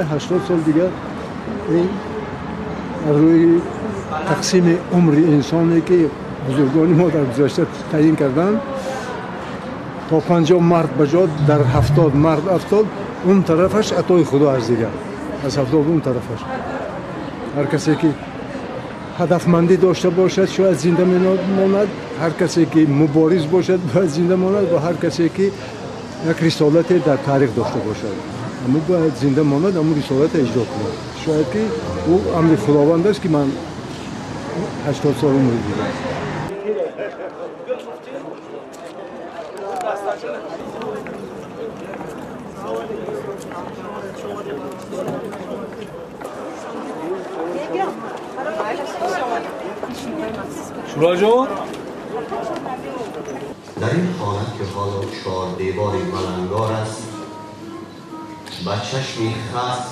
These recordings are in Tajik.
80 сол дигар ин рӯи тақсими умри инсоне ки бузургони мо дар гузашта таъин карданд, то 50 мард ба ҷо дар 70 мард афтод, он тарафаш атои худо аст дигар. Аз 70 он тарафаш. Ҳар касе ки ҳадафмандӣ дошта бошад шояд зинда мемонад, ҳар касе ки мубориз бошад бояд зинда монад ва ҳар касе ки як рисолате дар таърих дошта бошад аммо бояд зинда монад, аммо рисолате иҷро кунад. Шояд ки ӯ амри худованд аст ки ман 80 сол умр дидам. شورا در این خانه که حالا 4 دیوار ملنگار است، با چشمی خس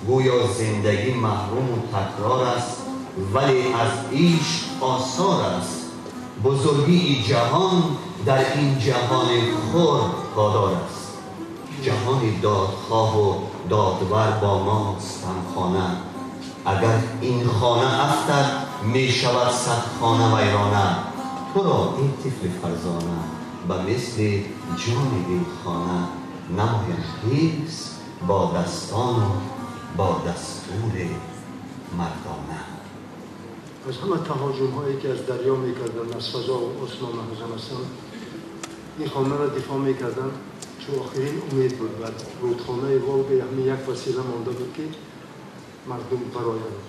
گویا زندگی محروم و تکرار است، ولی از ایش آثار است. بزرگی جهان در این جهان خرد وادار است. جهان دادخواه و دادور با ماست همخانه. اگر این خانه افتد می شود 100 خانه ویرانه. تو را این طفل فرزانه به مثل جان این خانه نمایم حفظ با دستان و با دستور مردانه. از همه تهاجم هایی که از دریا میکردن، از فضا و آسمان هستن، این خانه را دفاع میکردن، چون آخرین امید بود. و رودخانه ولگا همین یک وسیله مانده بود که مردم برایند.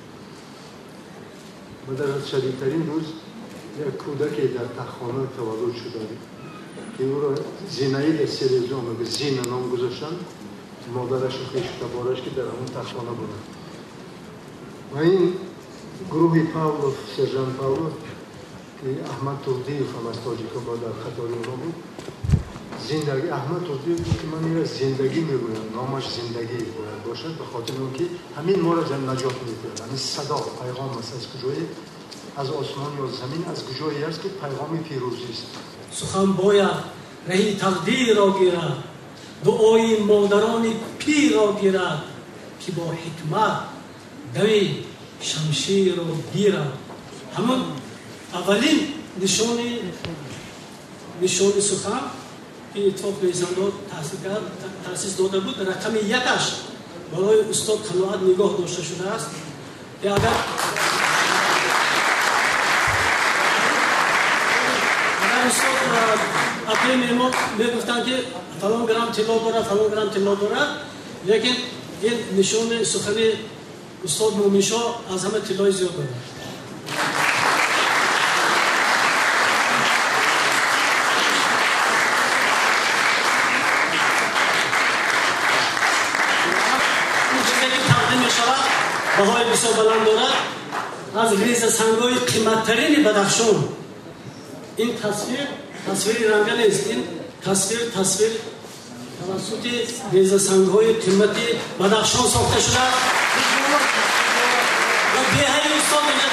و در شدیدترین روز یک کودکی در تخانه تولد شده که او را زینایید سلزون به زین نام گذاشتن، مادرش و خویش تبارش که در همون تخانه بودن. و این گروه پاولوف، سرژان پاولوف که احمد تردیف هم از تاجیکا با در خطار اونها بود، زندگی احمد تردیف بود که من این را زندگی میگویم، نامش زندگی باید باشد، به خاطر اون که همین ما را نجات میده. همین صدا پیغام است از کجای، از آسمان یا زمین، از کجایی است که پیغام پیروزی است. سخن باید رهی تقدیر را گیرد، دعای مادران پیر را گیرد که با حکمت دوی شمشیر را گیرد. همون اولین نشان سخن که اتفاق ریزنداد تأسیس داده بود، رقم یکش برای استاد قناعت نگاه داشته شده است که اگر استاد اپی ما میگفتند که فلان گرم طلا دارد، فلان گرم طلا دارد، لیکن این نشان سخن استاد مومنشاه از همه طلای زیاد دارد. این چیزی که تقدیم می شود بهای بسیار بلند دارد، از ریز سنگ‌های قیمت‌ترین بدخشان. این تصویر تصویر رنگه نیست، این تصویر توسط ریز سنگ‌های قیمتی بدخشان ساخته شده و بهای استاد اینجا